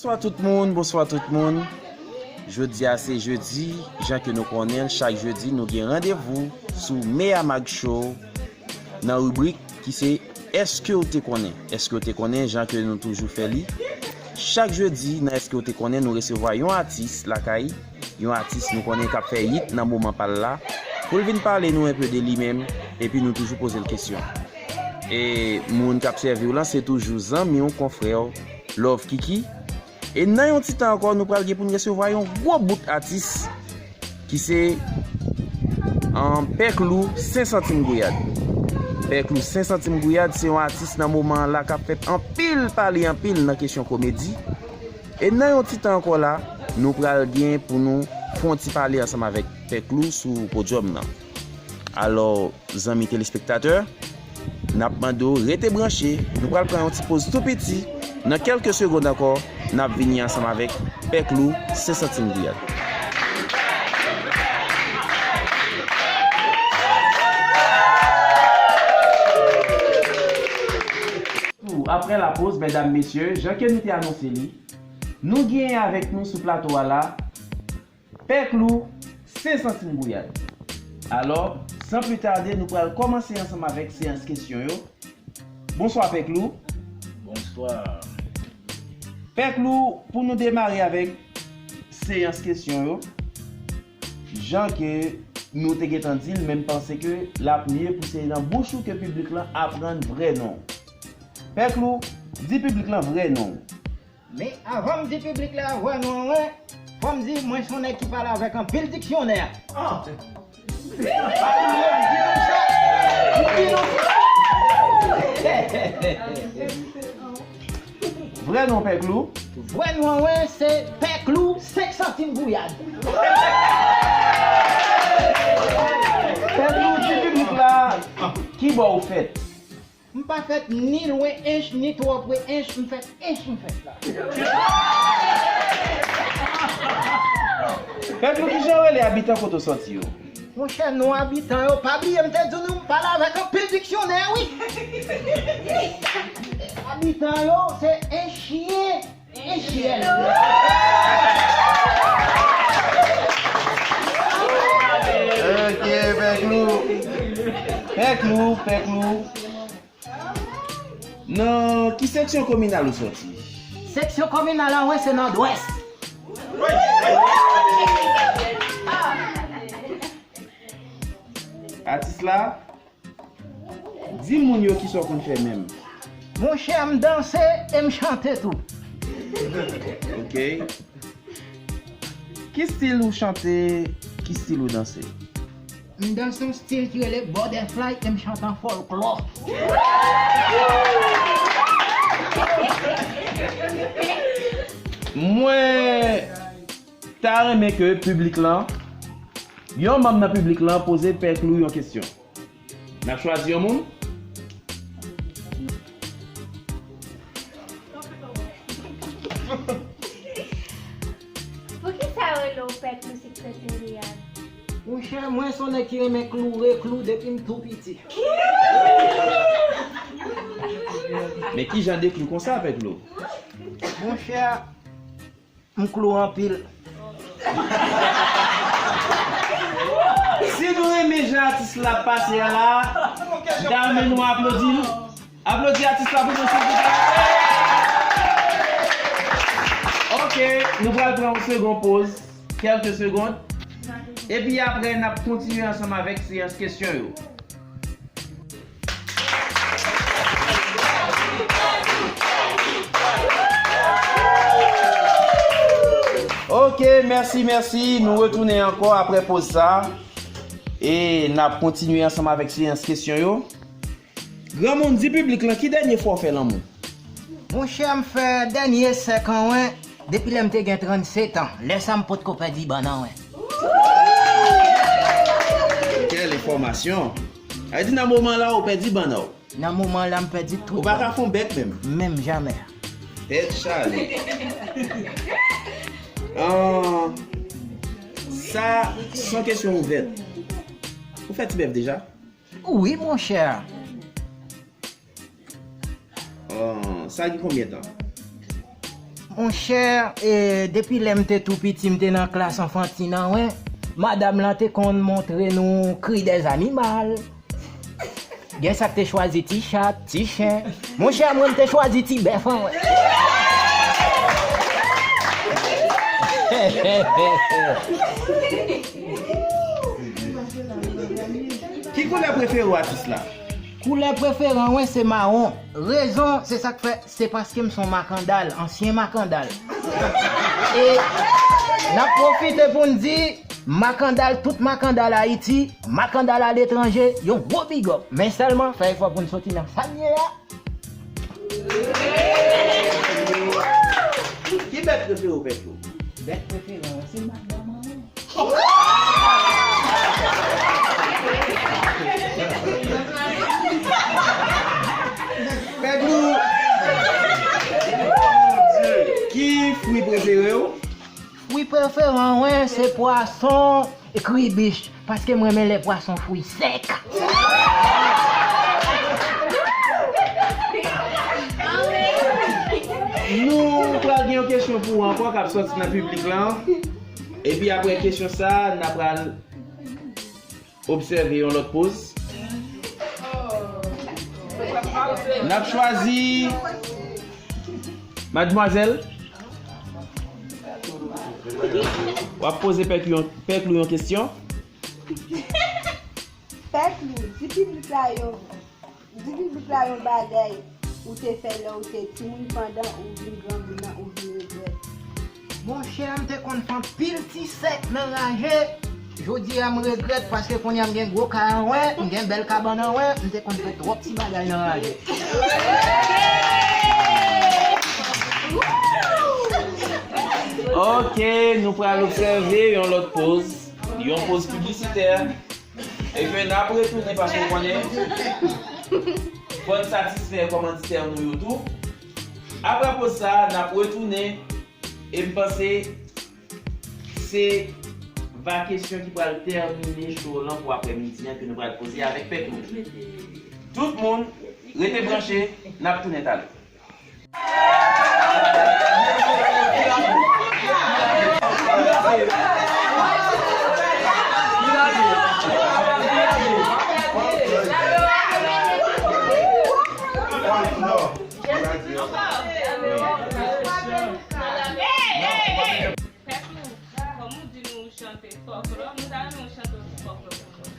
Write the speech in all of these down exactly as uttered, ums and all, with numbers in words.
Bonswa tout moun, bonswa tout moun. Jodi a se jedi, jan ke nou konnen l, chak jedi nou gen randevou sou Meya Mag Show nan ribrik ki se Èske w te konnen? Èske w te konnen, jan ke nou toujou fè li. Chak jedi nan Èske w te konnen, nou resevwa yon atis lakay, yon atis nou konnen k ap fè yit nan moman pa l la, pou l vin pale nou enpe de li menm, epi nou toujou poze l kesyon. E moun k ap sèvi w lan, se toujou zanmi w, konfrè w, Love Kiki. E nan yon ti tan ankò, nou pral gen pou n resevwa yon gwo bout atis ki se, an, Pè Klou Sen Santim Gouyad. Pè Klou Sen Santim Gouyad se yon atis nan moman an la k ap fè anpil pale anpil nan kesyon komedi. E nan yon ti tan ankò la, nou pral gen pou nou fè yon ti pale ansanm avèk Pè Klou sou podyòm nan. Alò, zanmi telespektatè, n ap mande w rete branche. Nou pral pran yon ti poz tou piti. Nan kèlke segond ankò, n ap vini ansanm avèk Pè Klou Sen Santim Gouyad. Apre lapoz, medam, mesye, jan ke nou te anonse li, nou genyen avèk nou sou plato a la, Pè Klou Sen Santim Gouyad. Alò, san pli tade, nou pral kòmanse ansanm avèk seyans kesyon yo. Bonswa, Pè Klou. Bonswa. Pè Klou, pou nou demare avèk seyans kesyon yo, jan ke nou te gentan di l, men m panse ke l ap mye pou se nan bouch ou ke piblik lan aprann vrè non w. Pè Klou, di piblik lan vrè non w. Men avan m di piblik la vrè non mwen, fò m di mwen se yon nèg ki pale avèk anpil diksyonè. Ah! Vrè non Pè Klou? Vrè non mwen se Pè Klou senk santim gouyad. Pè Klou, di piblik la ki bò ou fèt? M pa fèt ni lwen ench, ni twò pre ench, m fèt ench m fèt la. Pè Klou, kijan w rele, abitan kote w sòti yo? Monchè, non abitan yo, pa bliye m te di nou m pale avèk anpil diksyonè, wi. Abitan yo, se enchyen. Ok, Pè Klou. Pè Klou, Pè Klou. Nan ki seksyon kominal ou sòti? Seksyon kominal an, wi, se Nòdwès. Atis la, di moun yo kisa w konn fè menm. Monchè, m danse e m chante tou. Ok. Ki stil ou chante, ki stil ou danse? M danse yon stil ki rele butterfly e m chante an fòlklò. Mwen ta renmen ke piblik lan, yon manm nan piblik lan poze Pè Klou yon kesyon. N ap chwazi yon moun. Poukisa yo rele w Pè Klou Sik Santim Gouyad? Monchè, mwen se yon nèg ki renmen klou, reklou depi m tou piti. Men ki jan de klou konsa, Pè Klou? Monchè, m klou anpil. Si nou renmen jan atis la ap pase a la, m ta renmen nou aplodi l. Aplodi atis la pou nou, silvouplè. Ok, nou pral pran yon segon poz, kèlke segonn. Epi apre, n ap kontinye ansanm avèk seyans kesyon yo. Ok, mèsi, mèsi. Nou retounen ankò apre poz sa. E n ap kontinye ansanm avèk seyans kesyon yo. Granmoun, di piblik lan ki dènye fwa w fè lanmou? Monchè, m fè dènye sèk an wen depi lè m te gen trannsetan. Lè sa a m potko pèdi bann an wen. Kèl enfòmasyon! Sa vle di nan moman la ou pèdi bann an w? Nan moman la m pèdi tout bann. Ou pa ka fè yon bèk menm? Menm jamè. Tèt chale. Ah, sa se yon kesyon ouvèt. Ou fè ti bèf deja? Wi, monchè. Ah, sa gen konbyen tan? Monchè, e, depi lè m te tou piti, m te nan klas anfantin an, wen, madanm lan te konn montre nou cri des animaux. Gen sa k te chwazi ti chat, ti chen. Monchè, mwen, m te chwazi ti bèf an, wen. Ki koulè prefere w atis la? Koulè prefere mwen se mawon. Rezon, se sa k fè, se paske m se yon makandal, ansyen makandal. E n ap pwofite pou n di, makandal, tout makandal Ayiti, makandal aletranje, yon gwo big up. Men sèlman, fè efò pou n soti nan sa n ye a. Ki bèt prefere w, Pèklou? Bèt prefere mwen, se madanm mwen. Pèklou, ki fwi prefere w? Fwi prefere mwen, se pwason kribich, paske m renmen lè pwason fri sèk. Nou pral gen yon kesyon pou ou ankò k ap sòti nan piblik lan. Epi apre kesyon sa, n a pral obsève yon lòt poz. N ap chwazi madmwazèl. W ap poze Pèklou yon, Pèklou yon kesyon. Pèklou, di piblik la yon Di piblik la yon bagay ou te fè lè ou te timoun pandan ou vin granmoun nan ou vin regrèt. Monchè, m te konn fè anpil ti sèk nan raje. Jodi a m regrèt paske kounye a m gen gwo kay an wè, m gen bèl kabann an wè, m te konn fè twòp ti bagay nan raje. Ok, nou pral obsève yon lòt poz, yon poz piblisitè. E ke n ap retounen paske w konnen fò n satisfè kòmanditè nou yo tou. Apre poz sa, n ap retounen e m panse se va kesyon ki pral tèmine show lan pou aprèmidi an ke nou pral poze avèk Pèklou. Tout moun, rete branche, n ap tounen talè. Pèklou, kòm ou di nou chante fòklò, nou ta renmen w chante yon ti fòklò pou nou.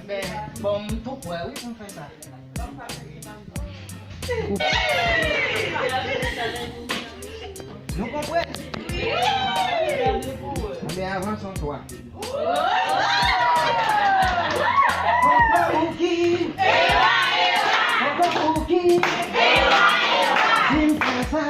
Ben, bon, m tou prè, wi, pou m fè sa. Nou konprann? Anben, avanse yon twa. Kòkòbouki! Kòkòbouki! Di m konsa.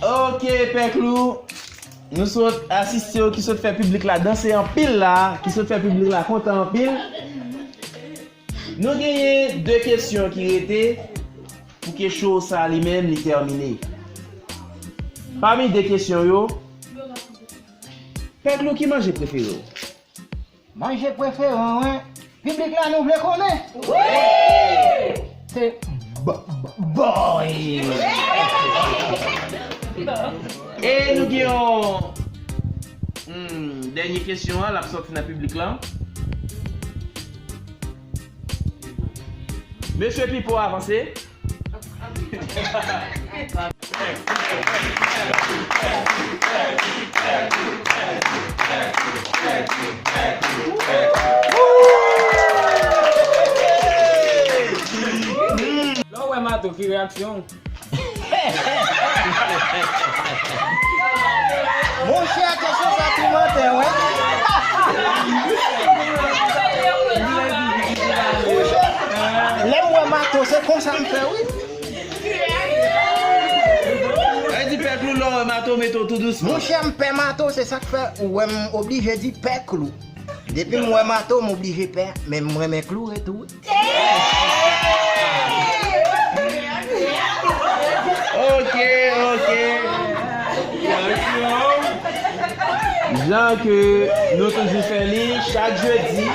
Ok, Pèklou. Nou sot asiste yo ki sot fè piblik la danse anpil la, ki sot fè piblik la kontan anpil. Nou genyen de kesyon ki rete pou ke show sa li menm li tèmine. Pami de kesyon yo, Pèklou, ki manje prefere w? Manje prefere mwen, piblik la nou vle konnen. Wi! Se b-, b-, boy. E nou gen yon, hmm, dènye kesyon an, l ap sòti nan piblik lan. Mesye Pipo, avanse. Lè w wè Mato, ki reyaksyon w? Monchè, kesyon sa pi mande. Se konsa m fè, wi. Ay, di Pè Klou, lè w wè mato, mete w tou dousman. Monchè, m pè mato, se sa k fè ou wè m oblije di Pè Klou. Depi m wè mato, m oblije pè, men m renmen Klou tou, wi. Ok, ok. Jan ke nou toujou fè li chak jedi.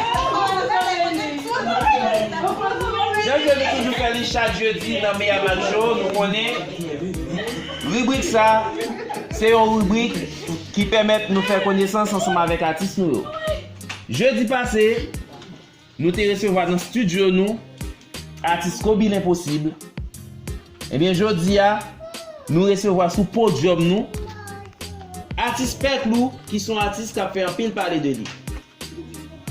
Jan ke nou toujou fè li chak jedi nan Meya Mag Show, nou konnen ribrik sa, se yon ribrik ki pèmèt nou fè konesans ansanm avèk atis nou yo. Jedi pase, nou te resevwa nan estidyo nou atis Kobe Lenposib. Ebyen, jodi a, nou resevwa sou podyòm nou atis Pè Klou, ki se yon atis k ap fè anpil pale de li.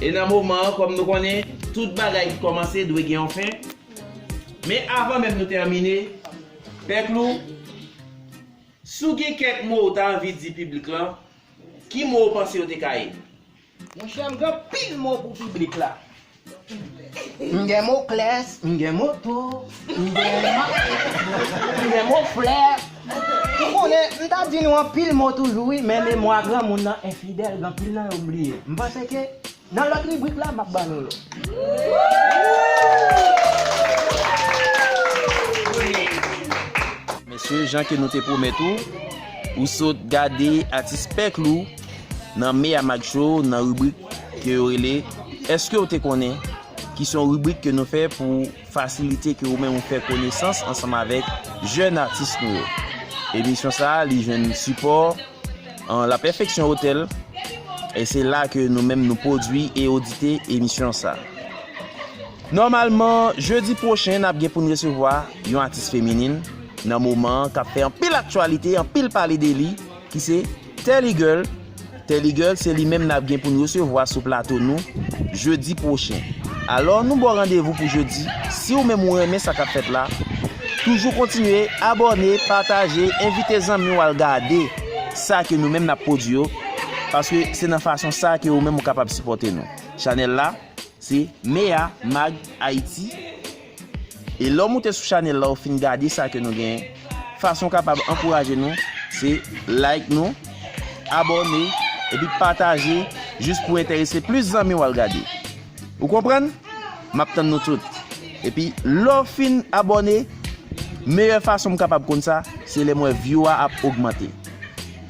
E nan moman an, kòm nou konnen, tout bagay ki kòmanse dwe gen yon fen. Men avan menm nou tèmine, Pè Klou, si w gen kèk mo w ta anvi di piblik lan, ki mo w panse yo te ka ye? Monchè, m gen anpil mo pou piblik la. M gen mo klès, m gen moto, m gen, m gen mo flè. Ou konnen, m ta di nou anpil mo toujou, wi, men memwa granmoun nan enfidèl, gen anpil nan yo bliye. M panse ke nan lòt ribrik la, m ap ban nou yo. Mesye, jan ke nou te pwomèt ou, ou sot gade atis Pè Klou nan Meya Mag Show, nan ribrik ke yo rele Èske w te konnen? Ki se yon ribrik ke nou fè pou fasilite ke ou menm ou fè konesans ansanm avèk jèn atis nou yo. Emisyon sa a, li jwenn sipò an La Perfection Hotel, e se la ke nou menm nou pwodui e odite emisyon sa. Nòmalman, jedi pwochen, n ap gen pou n resevwa yon atis feminin nan moman an k ap fè anpil aktyalite, anpil pale de li, ki se Telly Girl. Telly Girl, se li menm n ap gen pou n resevwa sou plato nou jedi pwochen. Alò, nou ba w randevou pou jedi. Si ou menm ou renmen sa k ap fèt la, toujou kontinye abòne, pataje, envite zanmi w al gade sa ke nou menm n ap pwodui yo, paske se nan fason sa ke ou menm ou kapab sipòte nou. Chanèl la, se Mea Mag Haïti. E lè w moute sou chanèl la, ou fin gade sa ke nou genyen, fason w kapab ankouraje nou, se like nou, abòne, epi pataje, jis pou enterese plis zanmi w al gade. Ou konprann? M ap tann nou tout. Epi, lè w fin abòne, meyè fason m kapab konn sa, se lè m wè view a ap ogmante.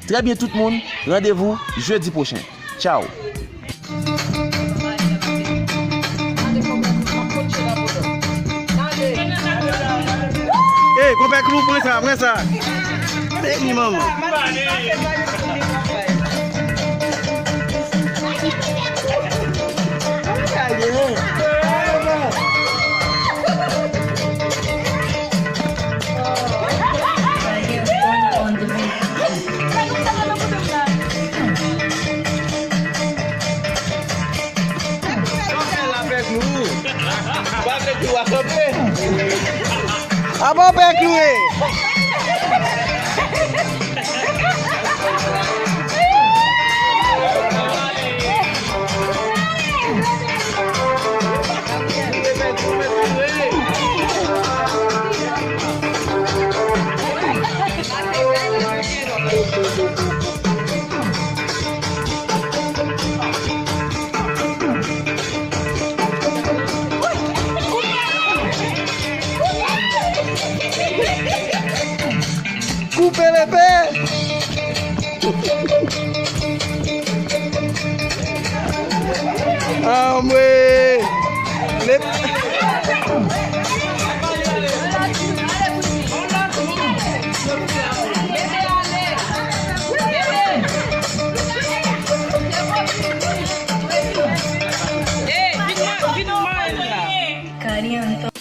Trè byen tout moun, randevou jedi pwochen. Tchaw! Ey, konpè Klou, pran sa, pran sa. Beni manman. Aba w pè Klou ye. Koupe lepè! Anmwe! Lep- Caliento.